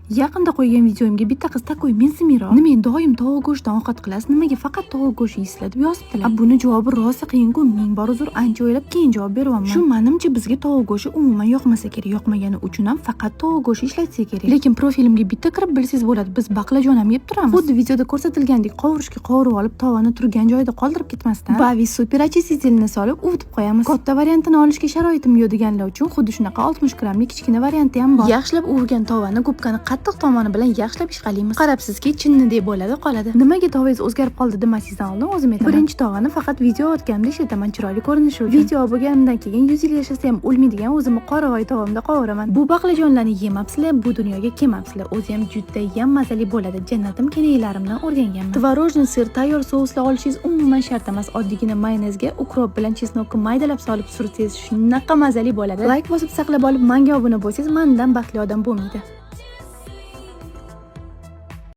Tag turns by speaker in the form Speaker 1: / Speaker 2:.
Speaker 1: Yaqinda qo'ygan videomga bitta qiz такой mensimayroq: "Nima, doim tovuq go'shtidan ovqat qilasiz, nimaga faqat tovuq go'shti yeysizlar?" deb yozibdilar. A buni javobi rosa qiyin-ku, ming bor uzr, ancha o'ylab keyin javob beryapman. Shu manimcha, bizga tovuq go'shti umuman yoqmasa kerak, yoqmagani uchun ham faqat tovuq go'shti ishlatsa kerak. Lekin profilimga bitta kirib bilsangiz bo'ladi, biz baqlajon ham yeb turamiz. Xuddi videoda ko'rsatilgandek qovurishga qovurib olib, tovani turgan joyida qoldirib ketmasdan, Bavi super очиститель ni solib uvitib qo'yamiz. Katta variantini olishga sharoitim yo'q deganlar uchun xuddi shunaqa 60 grammli kichkina varianti ham bor. Yaxshilab uvigan tovani gubkani qattiq tomoni bilan yaxshilab ishqalaymiz. Qarabsizki, chinnidek bo'ladi, qoladi. Nimaga tovangiz o'zgarib qoldi demasingizdan oldin o'zim aytaman. Birinchi tovani faqat video otganimda ishlataman, chiroyli ko'rinishi uchun. Video bo'lganimdan keyin 100 yil yashasa ham o'lmaydigan o'zimni qoravoy tovamda qovuraman. Bu baqlajonlarni yemabsizlar, bu dunyoga kelmabsizlar. O'zi ham judayam mazali bo'ladi. Jannatim kenaylarimdan o'rganganman. Творожный сыр, tayyor souslar olishingiz umuman shart emas. Oddiygina mayonezga укроп bilan чеснок ni maydalab solib sursangiz, shunaqa mazali bo'ladi. Layk bosib, saqlab olib, menga obuna bo'lsangiz, mendan baxtli odam bo'lmaydi.